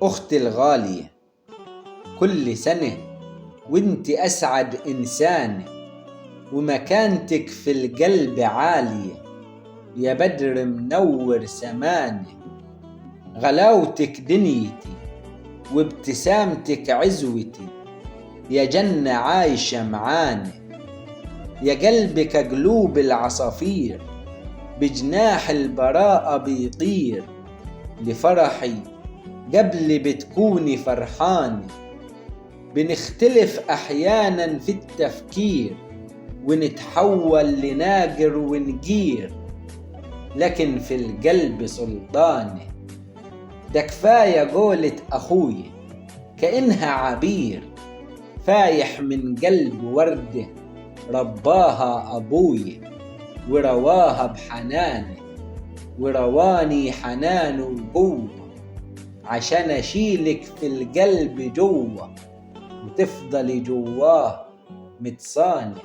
أختي الغالية، كل سنة وانت أسعد إنسانة، ومكانتك في القلب عالية، يا بدر منور سمانة. غلاوتك دنيتي وابتسامتك عزوتي، يا جنة عايشة معانا. يا قلبك قلوب العصافير، بجناح البراءة بيطير، لفرحي قبل بتكوني فرحانة. بنختلف أحيانا في التفكير، ونتحول لناجر ونجير، لكن في القلب سلطانة. ده كفاية قولة أخوي كأنها عبير، فايح من قلب وردة رباها أبوي، ورواها بحنانه، ورواني حنانه وقوة، عشان أشيلك في القلب جوه، وتفضلي جواه متصانة.